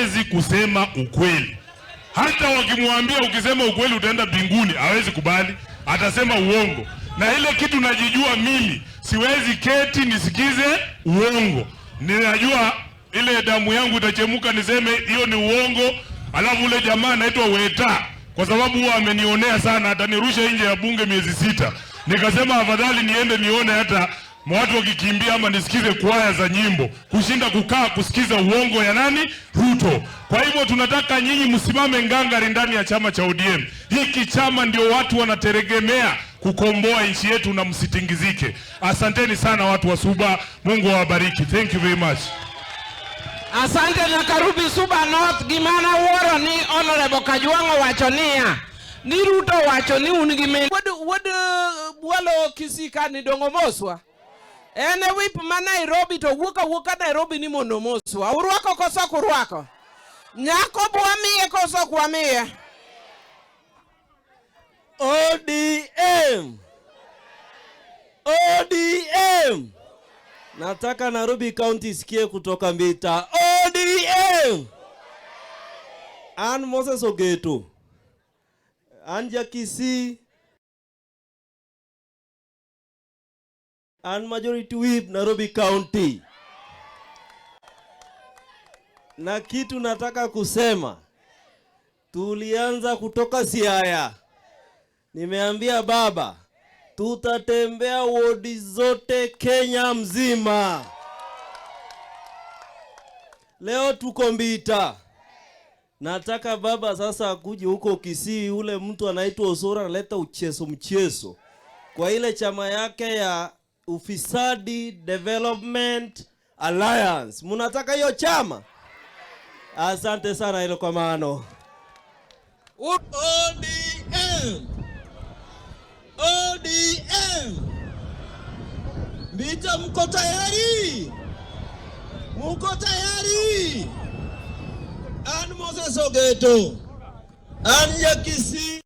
Hawezi kusema ukweli. Hata wakimwambia ukisema ukweli utaenda mbinguni, hawezi kubali, atasema uongo. Na ile kitu najijua mimi, siwezi keti nisikize uongo. Ninajua ile damu yangu itachemuka niseme hiyo ni uongo, alafu ule jamaa anaitwa Weta, kwa sababu huwa amenionea sana, atanirusha nje ya bunge miezi 6. Nikasema afadhali niende nione hata watu wakikimbia ama nisikize kwaya za nyimbo kushinda kukaa kusikiza uongo ya nani? Ruto. Kwa hivyo tunataka nyinyi msimame ngangari ndani ya chama cha ODM. Hiki chama ndio watu wanategemea kukomboa nchi yetu, na msitingizike. Asanteni sana watu wa Suba, Mungu awabariki. Thank you very much. Asante na Karubi Suba North. Gimana wuoro ni Honorable Kajwang' owacho niya ni Ruto owacho ni un gi men wuod Bwalo Kisii ka ni dongo moswa. En e whip ma Nairobi to wuok awuoka Nairobi ni mondo moswa. Urwako koso ok urwako? Nyako bwamiye koso ok wamiye? ODM. ODM. Nataka Nairobi County isikie kutoka Mbita. ODM. An Moses Ogeto. An Jakisi. An Majority Whip Nairobi County. Na kitu nataka kusema, tulianza kutoka Siaya. Nimeambia baba tutatembea wodi zote Kenya mzima. Leo tuko Mbita. Nataka baba sasa akuje huko Kisii, ule mtu anaitwa Osoro analeta uchezo mchezo kwa ile chama yake ya Ufisadi Development Alliance. Munataka hiyo chama? Asante sana, hilo kwa maano. ODM. ODM. Mbita, mko tayari? Mko tayari? An Moses Ogeto. An Jakisi.